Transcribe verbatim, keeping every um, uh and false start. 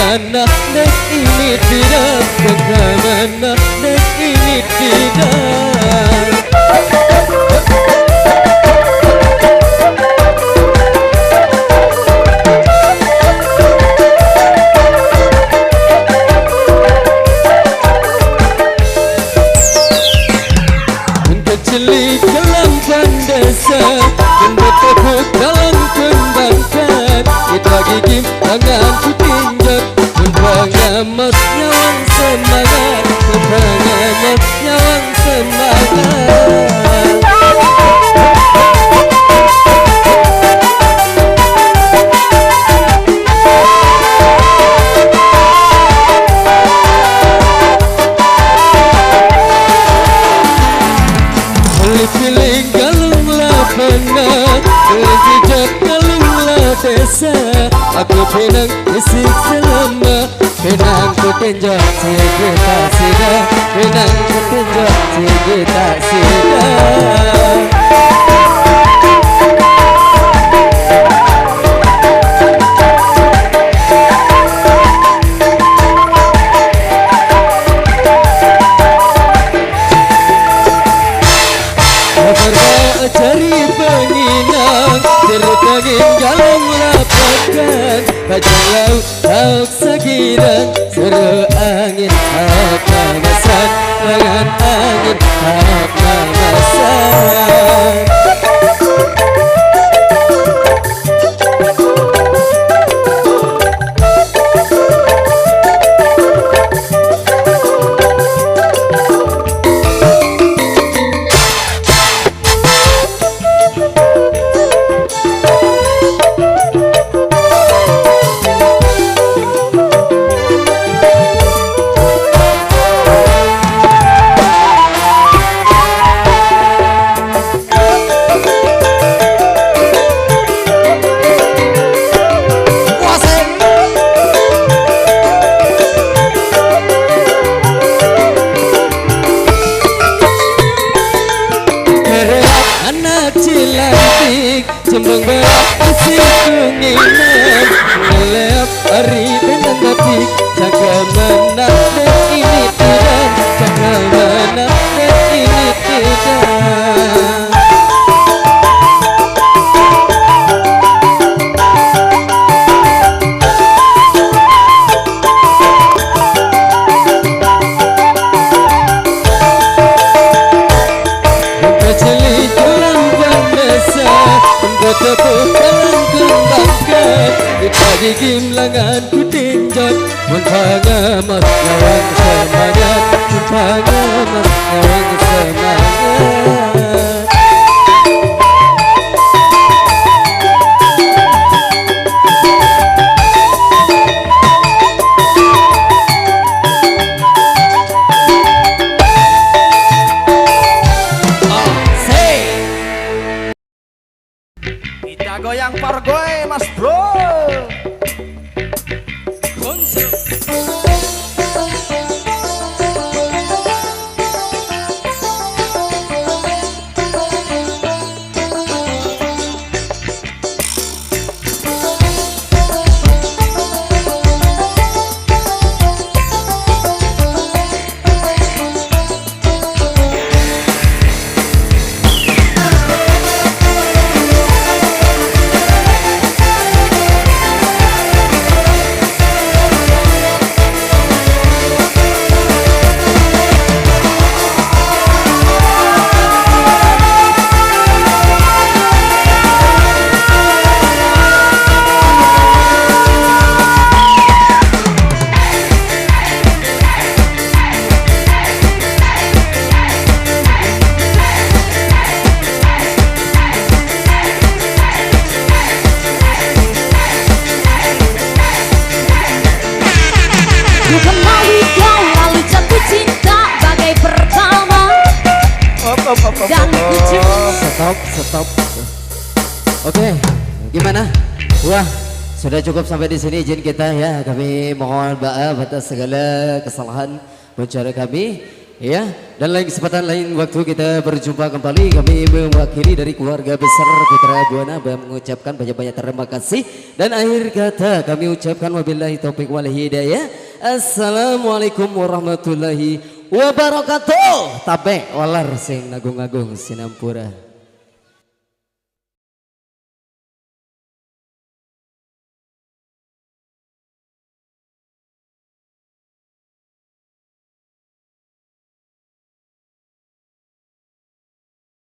Mana dek ini tidak, ke mana dek ini tidak. Kecil dalam pandesa, benda tepuk dalam kembangkan. Kita gigim tangan ku tinjak, pengamas nyawang semangat, pengamas nyawang semangat. Pilih galung lah penat, pilih jejak galung lah desa. Aku pinang isik selama, pinang ku tinjak sigi tak sida, pinang ku tinjak sigi tak sida. Sabar ba cari penginang, terutangin galung lapakan, kajang laut lauk sagidang, seru angin hak mamasan, lengan angin hak mamasan. Anak cilantik, cembang berak, pusing kunginan, ngelep ari benang batik, cakap menang dek ini tidak, cakap menang dek ini tidak. Kecil dalam bandesa, untuk tepuk dalam kembangkan, kita gigim lengan ku tinjak, mun pangamas nyawang semangat, mun pangamas nyawang semangat. Kita goyang pargoy, Mas Bro. Ku kenali kau lalu jatuh cinta bagai pertama. Op, op, op, op, dan op, op. Stop, stop. Oke, gimana? Wah, sudah cukup sampai di sini izin kita ya. Kami mohon maaf atas segala kesalahan ucapan kami. Ya, dan lain kesempatan, lain waktu kita berjumpa kembali. Kami mewakili dari keluarga besar Putra Buana mengucapkan banyak-banyak terima kasih. Dan akhir kata kami ucapkan wabillahi taufiq wal hidayah. Assalamualaikum warahmatullahi wabarakatuh. Tabe walar sing nagung-agung sinampura.